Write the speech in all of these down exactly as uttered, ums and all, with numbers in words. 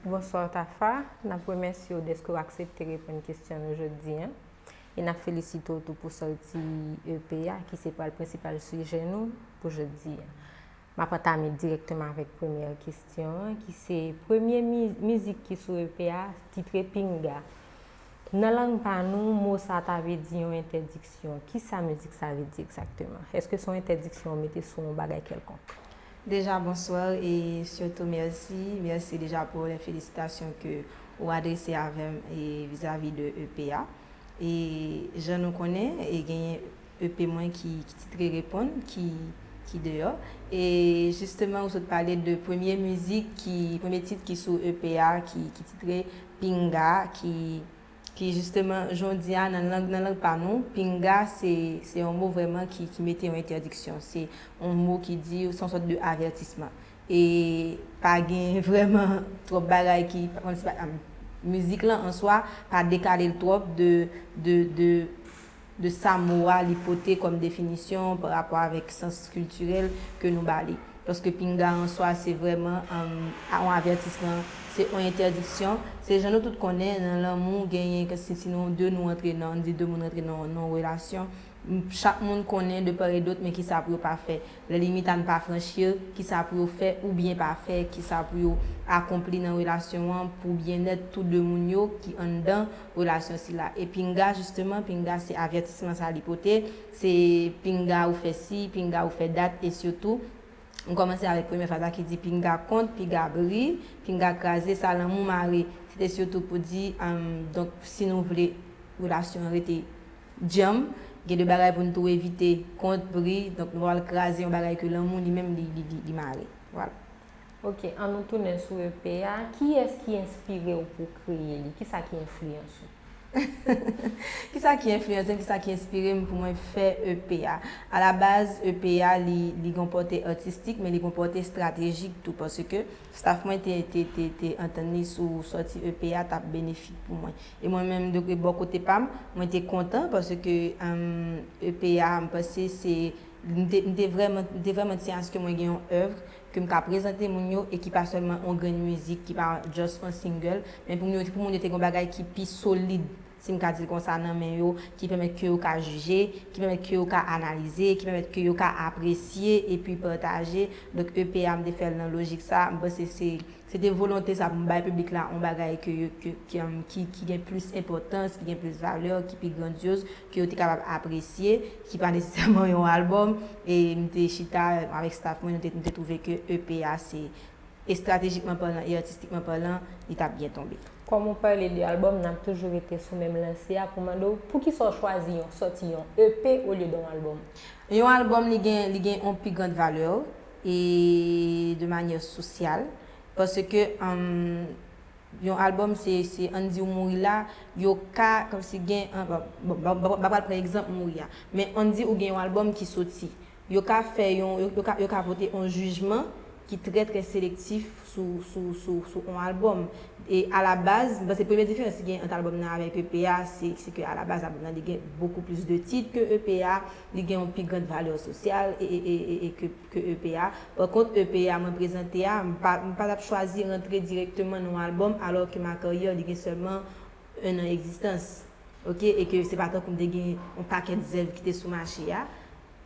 Bonswa Tafa, n ap remèsye w dèske w aksepte reponn kesyon nou jodi a. E n ap felisite w tou pou sòti E P a, ki se pral prensipal sijè nou pou jodi a. M ap antame dirèkteman avèk premyè kesyon an, ki se premye mi- mizik ki sou E P a, titre Pinga. Nan lang pa nou, mo sa ta vle di yon entèdiksyon. Kisa mizik sa vle di egzakteman? Èske se yon entèdiksyon ou mete sou yon bagay kèlkonk? Deja, bonswa e sitou mèsi. Mèsi deja pou les félicitations ke ou adrese avè m e vizavi de E P a. E jan nou konnen, e genyen E P mwen ki, ki titre Reponn, ki, ki deyò. E jisteman, ou sot pale de premye mizik, ki, premye tit ki sou E P a, ki, ki titre Pinga, ki, ki jisteman, jodi a, nan lang, nan lang pa nou, pinga, se, se yon mo vrèman ki, ki mete yon entèdiksyon. Se yon mo ki di, se yon sòt de avètisman. E pa gen vrèman twòp bagay ki, pa konn si pa, am, mizik lan an swa pa dekale l twòp de, de, de, de sa mo a li pote kòm definisyon pa rapò avèk sans kiltirèl ke nou ba li. Paske pinga an swa se vrèman, am, yon avètisman, se yon entèdiksyon. Se jan nou tout konnen, nan lanmou, genyen, ke si, si nou de nou antre nan, ann di de moun antre nan, nan yon relasyon, chak moun konnen de part et d'autre, men kisa pou yo pa fè. Les limites à ne pas franchir, kisa pou yo fè oubyen pa fè, kisa pou yo akonpli nan relasyon an pou byennèt tou de moun yo ki anndan relasyon sila. E pinga, jisteman, pinga se avètisman sa li pote, se pinga ou fè si, pinga ou fè dat, e sitou, m kòmanse avèk premye fraz la ki di pinga kont, pinga bri, pinga kraze, sa lanmou mare. Se te sitou pou di, am, donk, si nou vle relasyon an rete djanm, gen de bagay pou n tou evite, kont, bri, donk nou pa pral kraze yon bagay ke lanmou li menm li, li, li, li mare. Vwala. Ok, ann nou tounen sou E P a. Kiyès ki enspire w pou w kreye li? Kisa ki enfliyans ou? Kisa ki enfliyans mwen? Kisa ki enspire m pou mwen fè E P a? Alabaz, E P a, li, li gen yon pòte atistik, men li gen yon pòte estratejik tou, paske staff mwen te, te, te, te antann li sou sòti E P a t ap benefik pou mwen. E mwen menm, de bò kote pa m, mwen te kontan, paske, em, E P a, m panse se, m te, m te vrèman, m te vrèman tyen aske mwen gen yon èv ke m ka prezante moun yo e ki pa sèlman yon grenn mizik, ki pa just yon single, men pou moun yo, pou moun yo te gen yon bagay ki pi solid, si m ka di l konsa, nan men yo, ki pèmèt ke yo ka jije, ki pèmèt ke yo ka analize, ki pèmèt ke yo ka apresye epi pataje. Donk, E P a, m te fè l nan lojik sa, m panse se, se te volonte sa pou m bay piblik la yon bagay ke yo, ke, ki, em, ki, ki gen plis enpòtans, ki gen plis valè, ki pi grandyoz, ke yo te kapab apresye, ki pa nesesèman yon albòm. E m te chita avèk staff mwen, nou te, nou te twouve ke E P a se, estratejikman palan e atistikman palan, li t ap byen tonbe. Kòm ou pale de albòm, n ap toujou rete sou menm lanse a pou mande w poukisa w chwazi yon, sòti yon E P olye de yon albòm? Yon albòm, li gen, li gen yon pi grand valè e de manyè sosyal, paske, em, yon albòm, se, se, ann di w mouri la, yo ka, kòmsi gen, an, bon, bon, bon, bon, m pa pral pran egzanp mouri a, men ann di ou gen yon albòm ki soti, yo ka fè yon, yo, yo ka, yo ka pote yon jijman ki trè, trè selektif sou, sou, sou, sou yon albòm. E alabaz, m panse premye diferans ki gen ant albòm nan avèk E P a, se, se ke alabaz, albòm nan, li gen beaucoup plus de titres que E P a, li gen yon pi grand valè sosyal e, e, e, e, e ke, ke E P a. Pa kont, E P a mwen prezante a, m pa, m pa t ap chwazi rantre dirèkteman nan yon albòm, alò ke ma carrière, li gen sèlman un an egzistans. Ok, e ke se pa tankou m te gen yon pakèt zèv ki te sou mache a.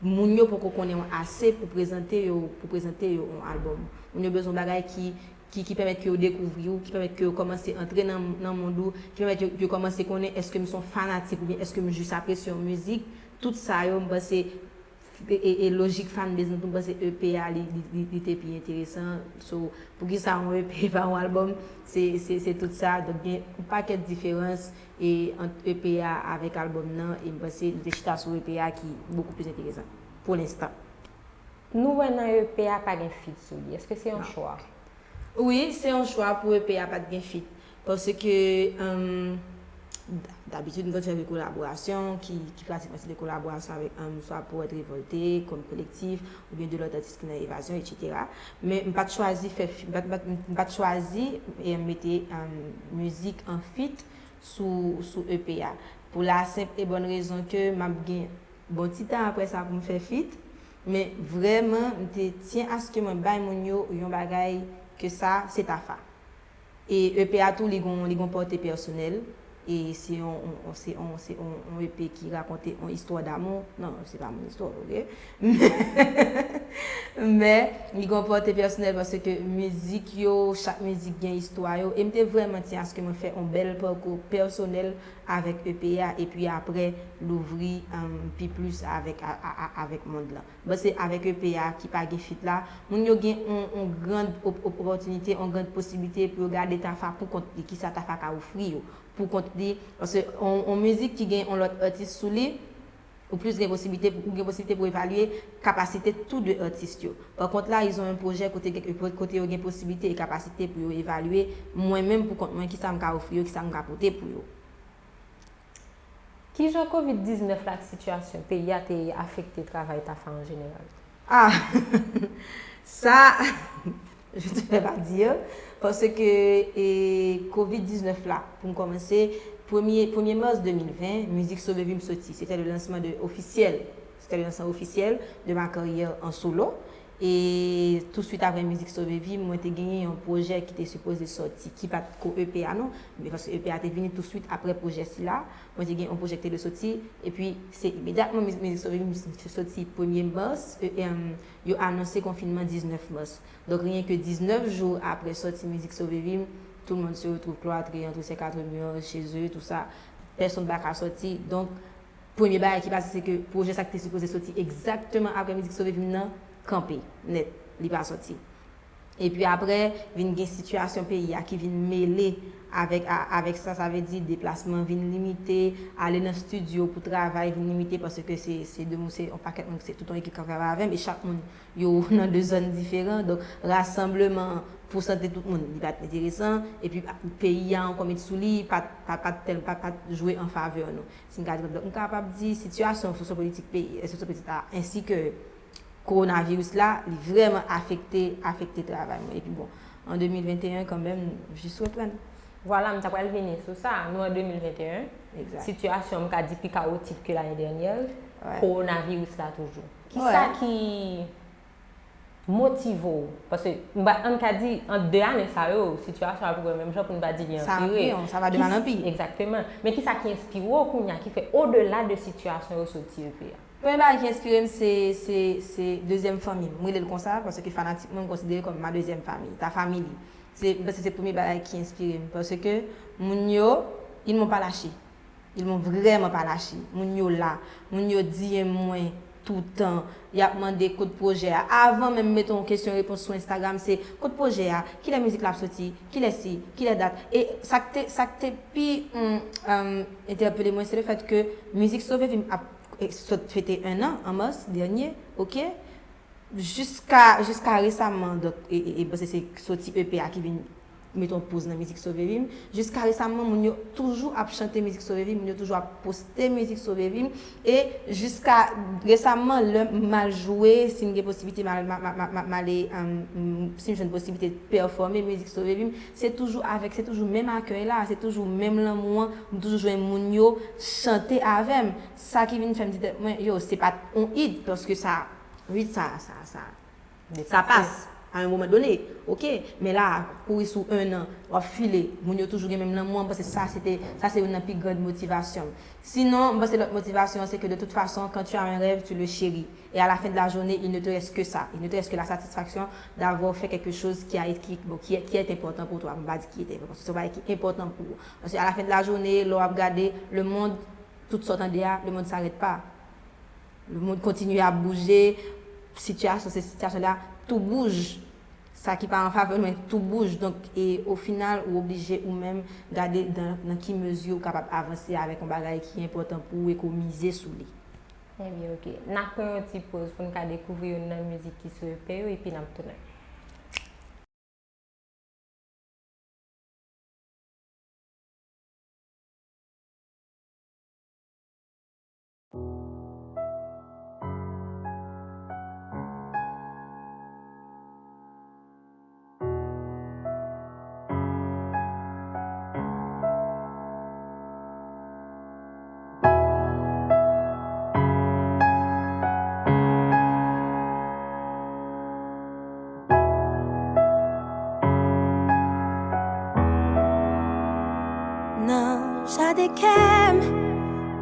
Moun yo poko konnen w ase pou prezante yo, pou prezante yo yon albòm. Moun yo bezwen yon bagay ki, ki, ki pèmèt ke yo dekouvri w, ki pèmèt ke yo kòmanse antre nan, nan mond ou, ki pèmèt yo, yo kòmanse konnen èske m se yon fanatik oubyen èske m jis apresye yon mizik. Tout sa yo, m panse, e, e, e lojik fanbase nan tou, m panse E P a, li, li, li, li te pi enteresan. So, poukisa yon E P e pa yon albòm? Se, se, se tout sa. Donk, gen yon pakèt diferans e ant E P a avèk albòm nan, e m panse nou te chita sou E P a ki beaucoup plus enteresan, pou lenstan. Nou wè nan E P a pa gen feat sou li. Èske se yon chwa? Wi, se yon chwa pou E P a pa t gen feat. Paske, em, d-, dabitid, m konn fè de kolaborasyon ki, ki pratikman se de kolaborasyon avèk, em, swa Poète Révolté, kòm kolektif, oubyen de lòt atis ki nan Evazyon, etsetera. Men m pa t chwazi fè fi-, m pa t, m pa t, m pa t chwazi, em, mete, em, mizik an feat sou, sou E P a. Pou la senp e bòn rezon ke m ap gen bon ti tan apre sa pou m fè feat, men vrèman, m te tyen aske mwen bay moun yo yon bagay ke sa, se Tafa. E E P a tou, li gon, li gon pòte pèsonèl. E se yon, yon- se yon, se yon, yon E P ki rakonte yon istwa damou. Non, se pa mon istwa, ok? Men, li gon pòte pèsonèl paske mizik yo, chak mizik gen istwa yo. E m te vrèman tyen aske mwen fè yon bèl pakou pèsonèl avèk E P a. Epi apre, louvri um, pi plis avèk, a, a, a, avèk mond lan. Bon, se avèk E P a ki pa gen fit la, moun yo gen yon, yon grand op- op- opòtinite, yon grand posiblite pou yo gade Tafa pou kont li, kisa Tafa ka ofri yo pou kont li. Paske yon, yon mizik ki gen yon lòt atis sou li, ou plis gen posiblite, ou gen posiblite pou evalye kapasite tou de atis yo. Pa kont la, ils ont un projet kote, gen- kote yo gen posiblite e kapasite pou yo evalye mwen menm pou kont mwen, kisa m ka ofri yo, kisa m ka pote pou yo. Kijan kovid diznèf la ak sitiyasyon peyi a te afekte travay Tafa an jeneral? Ah, sa, je te fais pas dire, paske e, kovid diznèf la, pou m kòmanse, premye, premye mas de mil ven, mizik Sove Vi m soti. Se te le lansman de ofisyèl, se te le lansman ofisyèl de ma carrière en solo. E touswit apre mizik Sove Vi m, mwen te genyen yon pwojè ki te sipoze sòti, ki pa t ko E P a non, men paske E P a te vini touswit apre pwojè sila. Mwen te gen yon pwojè ki te dwe soti, epi se imedyatman mizik, mizik Sove Vi m soti premye mas, e, em, yo anonse konfinman diznèf mas. Donk, riyen ke diznèf jou apre sòti mizik Sove Vi m, tout le monde se retrouve cloîtré entre ses quatre murs, chez eux, tout ça. Pèsonn pa ka sòti. Donk, premye bagay ki pase, se ke pwojè sa ki te sipoze soti egzakteman apre mizik Sove Vi m nan, kanpe nèt, li pa sòti. Epi apre, vin gen sitiyasyon peyi a ki vin mele avèk, a- avèk sa, sa vle di deplasman vin limite, ale nan estidyo pou travay vin limite, paske se, se de moun, se yon pakèt moun, se tout yon ekip k ap travay avè m, e chak moun yo nan de zòn diferan. Donk, rasanbleman pou sante tout moun, li pa t enteresan. Epi, peyi a ankò met sou li, pa t, pa, pa t tèl, pa, pa t jwe an favè nou. Si m ka di, donk, m kapab di sitiyasyon sosyopolitik peyi, sosyopolitik la, ensi ke kowonaviris la, li vrèman afekte, afekte travay mwen. Epi bon, an de mil venteyen kanmenm, jis reprann. Vwala, m ta pral vini sou sa. Nou an de mil venteyen. Egzak. Sitiyasyon, m ka di, pi kawotik ke lane dènyè. Wè. Kowonaviris la toujou. Kisa Wè. ki motive w? Paske, m ba- an ka di, an de ane sa yo, sitiyasyon apeprè menm jan pou n pa di li Sa anpire. anpire, sa va de mal an pi. Egzakteman. Men kisa ki enspire w kounye a, ki fè, odela de sitiyasyon yo soti E P a? Premye bagay ki enspire m, se, se, se dezyèm fanmi m. M rele l konsa, paske fanatik mwen, m konsidere kòm ma dezyèm fanmi, ta fanmi li. Se, m panse se premye bagay ki enspire m, paske moun yo, ils m'ont pas lâché. Ils m'ont vraiment pas lâché. Moun yo la. Moun yo D M mwen toutan. Y ap mande kot pwojè a. Avan menm mete yon kesyon repons sou Instagram, se kot pwojè a, kilè mizik la ap soti, kilè si, kilè dat. E sa k te, sa k te pi mm, um, entèpele mwen, se le fèt ke mizik Sove Vi m ap e, sot fete en an an mas dènye, ok? Jiska, jiska resaman, donk, e, e, e, bon, se, se soti E P a ki vin mete yon poz nan mizik Sove Vi m. Jiska resaman, moun yo toujou ap chante mizik Sove Vi m, moun yo toujou ap poste mizik Sove Vi m. E jiska resaman, lè m al jwe, si m gen posiblite, m al, ma- ma- ma- ma- m ale, um, m- si m jwenn posiblite pèfòme mizik Sove Vi m, se toujou avèk, se toujou menm akèy la, se toujou menm lanmou an, m toujou jwenn moun yo chante avè m. Sa ki vin fè m di tèt mwen, yo, se pa t on it, paske sa, wi, sa, sa, sa, sa pas a yon moman done, ok, men la, kouri sou en an, w ap file, moun yo toujou gen menm lanmou an, m panse sa, se te, sa se youn nan pi grand motivasyon m. Sinon, m panse lòt motivasyon an, se ke de toute façon, quand tu as un rêve, tu le chéris. Et à la fin de la journée, il ne te reste que ça. Il ne te reste que la satisfaction d'avoir fait quelque chose qui a, qui, bon, qui, qui est important pour toi. M pa di ki te enpòtan, se yon bagay ki enpòtan pou ou. Paske à la fin de la journée, lè w ap gade, le monde, tout sa w tande a, le monde s'arrête pas. Le monde kontinye ap bouje, sitiyasyon, se sitiyasyon la, tou bouj. Sa ki pa an favè nou, men tou bouj. Donk, e o final, ou oblije ou menm gade nan, nan ki mezi ou kapab avanse avèk yon bagay ki enpòtan pou ou e ke w mize sou li. Ebyen, ok. N ap pran yon ti poz pou n ka dekouvri youn nan mizik ki sou E P yo, epi n ap tounen.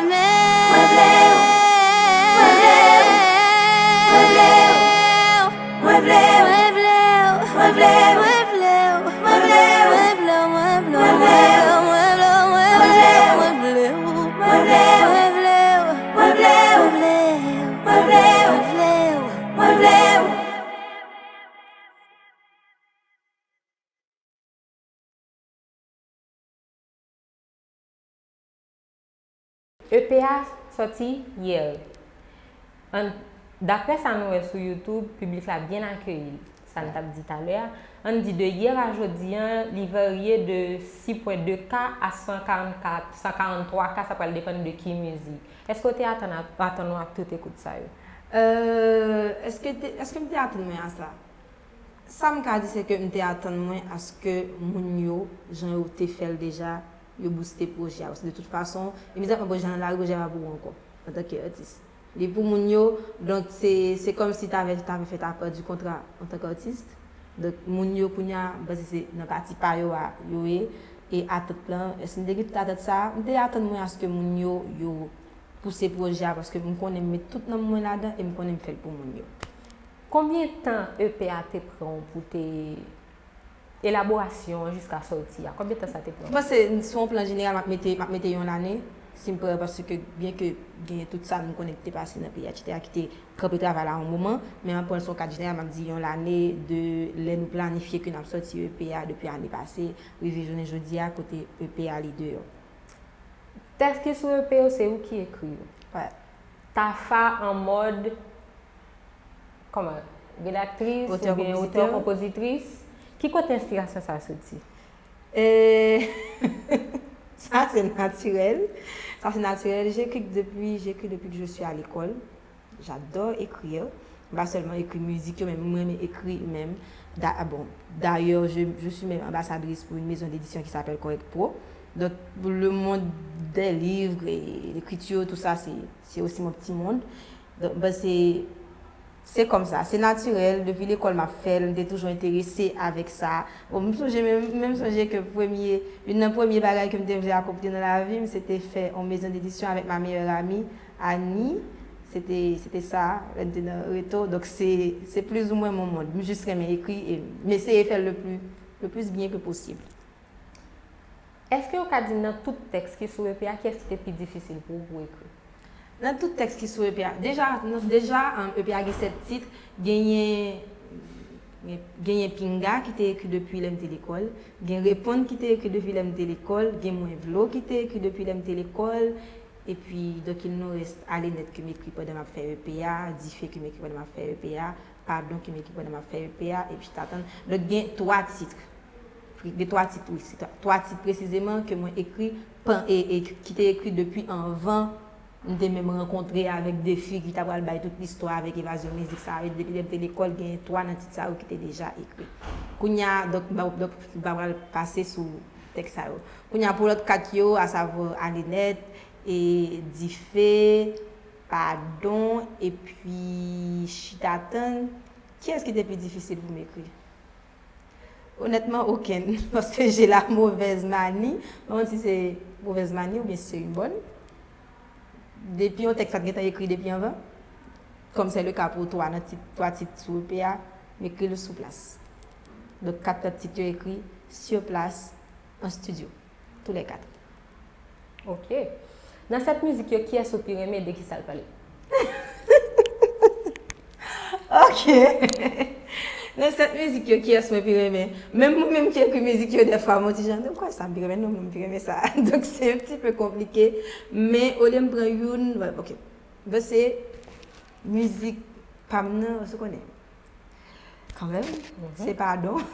renmen. Mwen vle w. Mwen vle w. Mwen vle w. Mwen vle w. Mwen vle w. Mwen vle w. Mwen vle w. Mwen vle w. Mwen vle w. Mwen vle w. Mwen vle w. Mwen vle w. Mwen vle w. Mwen vle w. Mwen vle w. Mwen vle w. Mwen vle w. Mwen vle w. Mwen vle w. E P a sòti yè. An, daprè sa nou wè sou YouTube, piblik la byen akeyi l. Sa n t ap di talè a. Ann di de yè a jodi a, li varye de sis pwen de K a san karannkat, san karanntwa K, sa pral depann de ki mizik. Èske w te atann, atann w ak tout ekout sa yo? Èske te, èske m te atann mwen a sa? Sa m ka di se ke m te atann mwen aske moun yo, jan yo te fè l deja, yo bouste pwojè a. Paske de tout fason, imedyatman pwojè a nan lari, pwojè a pa pou ou ankò, antanke atis. Li pou moun yo, donk se se kòmsi ta vle ta vle fè ta pèdi kontra antanke atis. Donk moun yo kounye a, m panse se nan pati pa yo a yo ye, e atant lan, èske m te gen tout atant sa a? M te atann mwen aske moun yo, yo pouse pwojè a paske m konnen m met tout nanm mwen ladan e m konnen m fè l pou moun yo. Konbyen tan E P a te pran w pou te elaborasyon an jiska sòti a? Konbyen tan sa te pran? M panse sou yon plan jeneral m ap mete m ap mete yon lane. Si m pran paske byen ke gen tout sa nou konnen ki te pase nan peyi a, etsetera, ki te kanpe travay la yon moman, men m ap pran l sou yon kad jeneral, m ap di yon lane de lè nou planifye ke n ap sòti E P a depi ane pase, rive jounen jodi a kote E P a li deyò. Tèks ki sou E P yo se ou ki ekri yo? Tafa an mòd kòman? Redaktris oubyen otè konpozitris? Ki kote enspirasyon sa soti? E, sa se natirèl. Sa se natirèl. J'écris depuis, j'écris depuis que je suis à l'école. J'adore écrire. M pa sèlman ekri mizik yo, men m renmen ekri menm. Da, ah bon, d'ailleurs, je, je suis même ambassadrice pour une maison d'édition qui s'appelle Correct Pro. Donc, le monde des livres et l'écriture, tout ça, c'est, c'est aussi mon petit monde. Donk, ben, se, se kòmsa, se natirèl, depi lekòl m ap fè l, m te toujou enterese avèk sa. Bon, m sonje menm, menm sonje ke premye, youn nan premye bagay ke m te vle akonpli nan lavi m, se te fè yon mezon dedisyon avèk ma meilleure amie, Annie. Se te, se te sa, lè n te nan reto. Donk, se, se plizoumwen mon mond. M jis renmen ekri e m eseye fè l le plus, le plus bien que possible. Èske w ka di nan tout tèks ki sou E P a, kiyès ki te pi difisil pou ou pou ekri? Nan tout tèks ki sou E P a, deja, nan, deja, E P a gen sèt tit, genyen, genyen Pinga ki te ekri depi lè m te lekòl, gen Reponn ki te ekri depi lè m te lekòl, gen Mwen Vle w ki te ekri depi lè m te lekòl, epi Donk Il nous reste, Ale Nèt ke m ekri pandan m ap fè E P a, Dife ke m ekri pandan m ap fè E P a, Padon ke m ekri pandan m ap fè E P a, epi Tatann. Donk gen twa tit. Gen twa tit, wi, se twa tit presizeman ke mwen ekri, e, e ki te ekri depi anvan m te menm rankontre avèk Defi ki ta pral bay tout listwa avèk evazyon mizik sa yo. Depi lè m te lekòl, gen twa nan tit sa yo ki te deja ekri. Kounye a, donk, m pa pral pase sou tèks sa yo. Kounye a, pou lòt kat yo, asavwa Ale Nèt, e Dife, Padon, epi Chita Tann, kiyès ki te pi difisil pou m ekri? Onètman, okenn. Paske j'ai la mauvaise manie, m pa konn si se movèz mani oubyen si se yon bòn. Depi yon tèks pa t gentan ekri depi anvan, comme c'est le cas pour twa nan tit, twa tit sou E P a, m ekri l sou plas. Donk, kat lòt tit yo ekri sur place, en studio. Tous les quatre. Ok. Nan sèt mizik yo, kiyès ou pi renmen, de kisa l pale? Ok. Nan sèt mizik yo, kiyès mwen pi renmen? Menm mwen menm ki ekri mizik yo, dèfwa mwen ti jan, mwen kwè sa m pi renmen, non, mwen pi renmen sa. Donk, se yon ti pe konplike. Men, olye m pran youn, ok. Bon, se mizik pa m nan, ou konnen. Kanmenm, se Padon.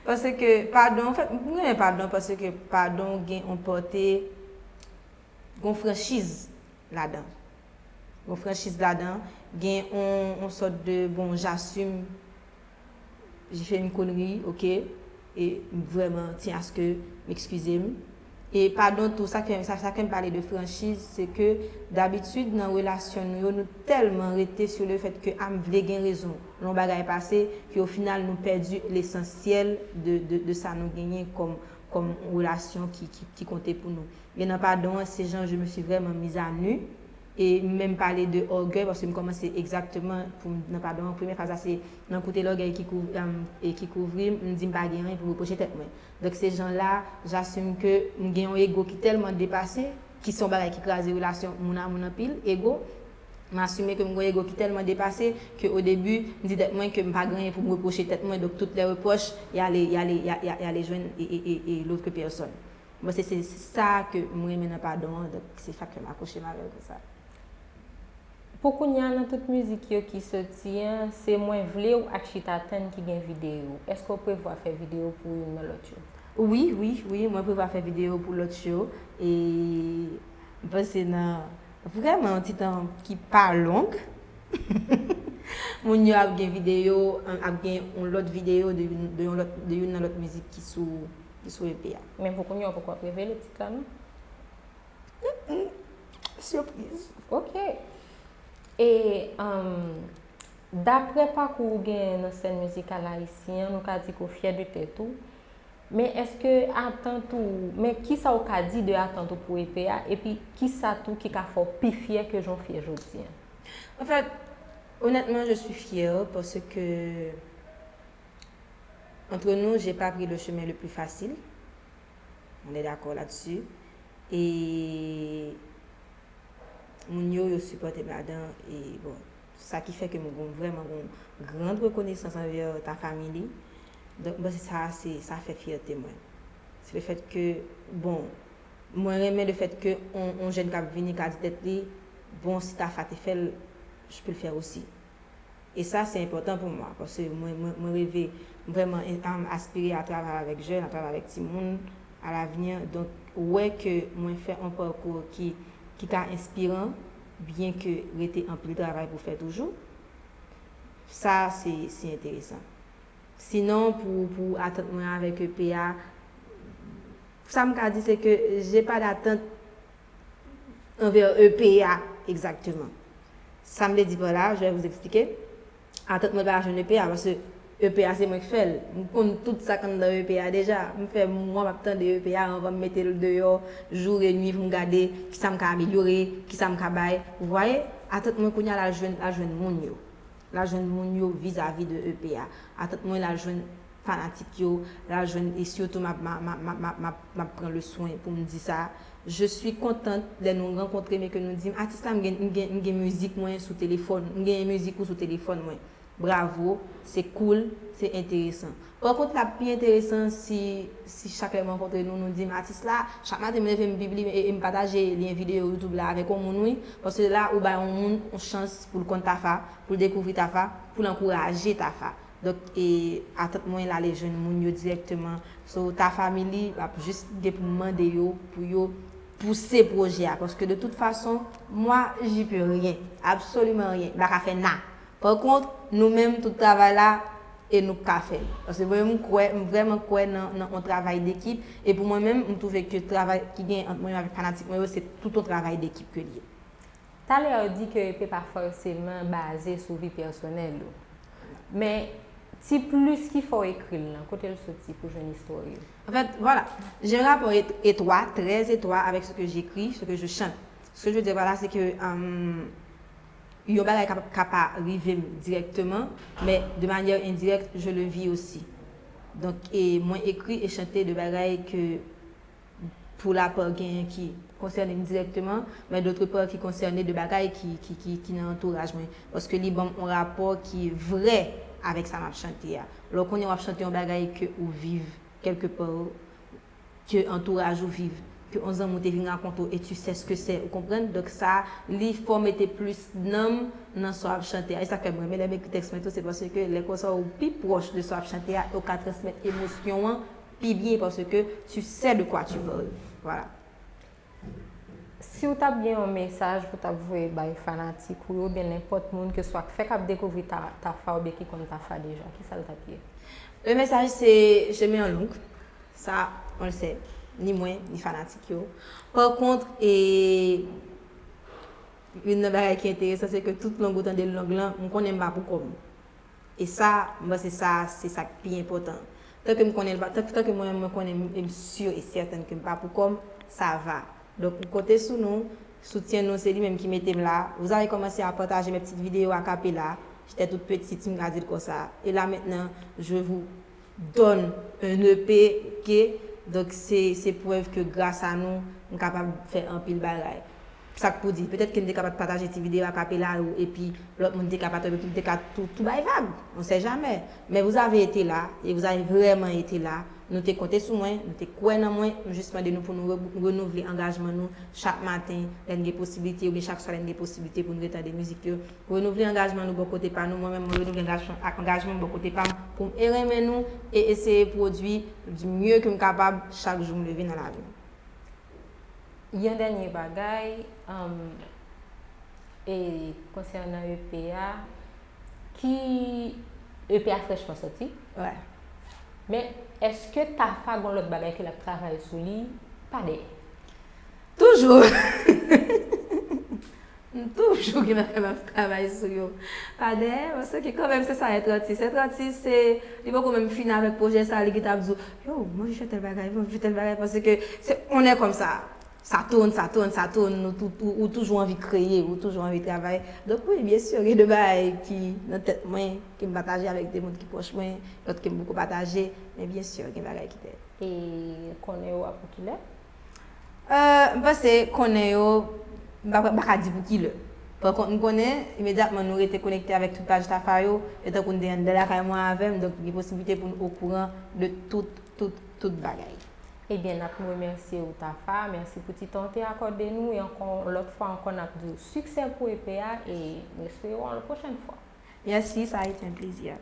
Paske Padon, anfèt, m renmen Padon paske Padon gen yon pòte, gen yon franchiz ladan. Gen yon franchiz ladan, gen yon, yon sòt de, bon, j'assume, j'ai fait une connerie, ok, e m vrèman tyen aske m ekskize m. E padon tou, sa ke, sa, sa ke m pale de franchiz, se ke dabitid nan relasyon nou yo, nou tèlman rete sou le fèt ke a m vle gen rezon lè yon bagay pase, ke o final nou pèdi lesansyèl de, de, de sa nou genyen kòm, kòm relasyon ki, ki, ki konte pou nou. E nan padon an, se jan je me suis vraiment mise à nu. E m menm pale de ògèy, paske m kòmanse egzakteman pou m nan padon an. Premye fraz la se nan koute lògèy ki kouvri m, e ki kouvri m, m di m pa gen anyen pou m repwoche tèt mwen. Donk se jan la, j'assume ke m gen yon ego ki tèlman depase, ki se yon bagay ki kraze relasyon moun a moun anpil, ego. M asime ke m gen yon ego ki tèlman depase, ke o debi, m di tèt mwen ke m pa gen anyen pou m repwoche tèt mwen, donk tout lè repwòch, y ale, y ale, y a, y a, y ale jwenn e, e, e, e l'autre personne. Bon, se se sa ke mwen renmen nan Padon an, donk se sa k fè m akwoche m avè l konsa. Pou kounye a, nan tout mizik yo ki soti an, se Mwen vle w ak Chita tann ki gen videyo. Èske w prevwa fè videyo pou youn nan lòt yo? Wi, wi, wi, mwen prevwa fè videyo pou lòt yo. E m panse nan vrèman yon ti tan ki pa long, moun yo ap gen videyo, ap gen yon lòt videyo de youn, de yon lòt, de youn nan lòt mizik ki sou, ki sou E P a. Men pou kounye a, w poko ap revele tit la, non? Sipriz. Ok. E um, daprè pakou ou genyen nan sèn mizikal ayisyen an, nou ka di ke w fyè de tèt ou. Men èske atant ou, men kisa ou ka di de atant ou pou E P a, epi kisa tou ki ka fè w pi fyè ke jan w fyè jodi an? En fait, honnêtement, je suis fière parce que, entre nous, j'ai pas pris le chemin le plus facile. On est d'accord là-dessus. E moun yo, yo sipòte m ladan. E bon, sa ki fè ke mwen gon vrèman gon grande reconnaissance envers ta family. Donk, mwen se sa, se sa fè fyète mwen. Se le fèt ke, bon, mwen renmen le fèt ke on, on jèn k ap vini ka di tèt li, bon, si Tafa te fè l, je peux le faire aussi. E sa, se enpòtan pou mwen, paske mwen, mwen, mwen reve, mwen vrèman aspire a travay avèk jèn, a travay avèk timoun, alavni. Donk, wè ke mwen fè yon pakou ki, ki ka enspiran, byen ke rete anpil travay pou fè toujou, sa, se, se enteresan. Sinon, pou, pou atant mwen avèk E P a, sa m ka di, se ke j'ai pas d'attente envers E P a exactement. Sa m vle di pa la, je vais vous expliquer. Atant mwen pa jwenn E P a, paske E P a se mwen k fè l. M konn tout sa k anndan E P a deja. M fè mwa m ap tande E P a anvan m mete l deyò, jou e nwi pou m gade kisa m ka amelyore, kisa m ka bay. Ou vwaye? Atant mwen kounye a la jwenn, la jwenn moun yo. La jwenn moun yo vizavi de E P a. Atant mwen la jwenn fanatik yo, la jwenn, e sitou m ap, m ap, m ap, m ap, m ap, m ap pran le swen pou m di sa. Je suis contente lè nou rankontre m e ke nou di m, atis la, m gen, m gen, m gen mizik mwen sou telefòn, m gen mizik ou sou telefòn mwen. Bravo, se cool, se enteresan. Pa kont, l ap pi enteresan si, si chak lè m rankontre nou, nou di m, atis la, chak maten m leve m pibliye e, e m pataje lyen videyo YouTube la avèk yon moun, wi. Paske la, ou bay yon moun yon chans pou l konn Tafa, pou l dekouvri Tafa, pou l ankouraje Tafa. Donk, e, atant mwen l ale jwenn moun yo dirèkteman. So, ta family, m ap jis gen pou m mande yo, pou yo pouse pwojè a. Paske de tout fason, moi, j'y peux rien. Absolument rien. M pa ka fè na. Pa kont, nou menm, tout travay la, e nou k ka fè l. Paske mwen, m kwè, m vrèman kwè nan, nan yon travay dekip. E pou mwen menm, m twouve ke travay ki gen ant mwen menm avèk fanatik mwen yo, se tout yon travay dekip ke l ye. Talè ou di ke E P pa fòseman baze sou vi pèsonèl ou. Men, ti plis ki fè w ekri l lan, kote l soti pou jwenn istwa w yo? En fait, voilà, j'ai un rapport étroit, très étroit avec ce que j'écris, ce que je chante. Ce que je veux dire par là, c'est que euh, yon bagay ka, ka pa rive m dirèkteman, men de manière indirecte, je le vis aussi. Donk, e mwen ekri e chante de bagay ke pou la pa genyen ki konsène m dirèkteman, men d'autre part ki konsène de bagay ki, ki, ki, ki nan antouraj mwen. Paske li ban m yon rapò ki vrè avèk sa m ap chante a. Lè w konnen w ap chante yon bagay ke ou viv kèlke pa, ke antouraj ou viv, ke yon zanmi w te vin rakonte w, et tu sais ce que c'est, ou konprann? Donk sa, li fè w mete plis nanm nan sa w ap chante a. E sa k fè mwen renmen lè m ekri tèks mwen tou, se paske lè konsa ou pi pwòch de sa w ap chante a, e w ka transmèt emosyon an pi byen paske tu sais de quoi tu parles. Voilà. Si w t ap gen yon mesaj pou w t ap voye bay fanatik ou yo, oubyen nenpòt moun ke swa k fèk ap dekouvri Tafa oubyen ki konn Tafa deja, kisa l t ap ye? Le message, c'est chemin an long. Sa, on le sait. Ni mwen, ni fanatik yo. Pa kont, e, youn nan bagay ki enteresan, se ke tout long ou tande l long lan, m konnen m pa pou kò m. E sa, m panse sa, se sa k pi enpòtan. Tanke m konnen l pa, tanke, tanke mwen menm mwen konnen m, e m si e sètèn ke m pa pou kò m, sa va. Donk, m konte sou nou, soutyen nou, se li menm ki mete m la. Vous avez commencé à partager mes petites vidéos a cappella. J'étais toute petite, si m ka di l konsa. Et là maintenant, je vous donne un E P, ok? Donk, se, se prèv ke gras a nou, m kapab fè anpil bagay. Sa k pou di, petèt ke m te kapab pataje ti videyo a cappella yo, epi lòt moun te ka pataje, epi m te ka tou, tou bay vag. On sait jamais. Mais vous avez été là, et vous avez vraiment été là. Nou te konte sou mwen, nou te kwè nan mwen, m jis mande nou pou nou re- renouvle angajman nou chak maten, lè n gen posiblite, oubyen chak swa lè n gen posiblite pou n retande mizik yo. Renouvle angajman nou bò kote pa nou, mwen menm mwen renouvle angajman, angajman m bò kote pa m pou m e renmen nou e eseye pwodui du mieux ke m kapab chak jou m leve nan lavi m. Yon dènye bagay, um, e konsènan E P a, ki E P a frèchman sòti. Wè. Men, èske Tafa gon lòt bagay ke l ap travay sou li pa dèyè? Toujou. M toujou gen bagay m ap travay sou yo. Pa dèyè, paske kanmenm se sa èt atis. Èt atis, se, li poko menm fini avèk pwojè sa, li gentan ap di w, yo, m anvi fè tèl bagay, m anvi fè tèl bagay, paske se on è kòmsa. Sa tourne, sa tourne, sa tourne, ou, tou- ou, ou toujou anvi kreye, ou toujou anvi travay. Donk wi, byen si, gen de bagay ki nan tèt mwen, ke m pataje avèk de moun ki pwòch mwen, lòt ke m poko pataje, men byen si, gen bagay ki dèyè. E konnen yo a pou kilè? Euh, m panse konnen yo, m pa, m pa ka di pou kilè. Pankont, m konnen, imedyatman nou rete konekte avèk tout paj Tafa yo, yo tankou n te anndan lakay mwen avè m, donk gen posiblite pou n okouran de tout, tout, tout bagay. Ebyen, n ap remèsye ou, Tafa. Mèsi pou ti tan w te akòde nou. E ankò, lòt fwa ankò, n ap di w siksè pou E P a e n espere wè w yon pwochèn fwa. Merci, ça a été un plaisir.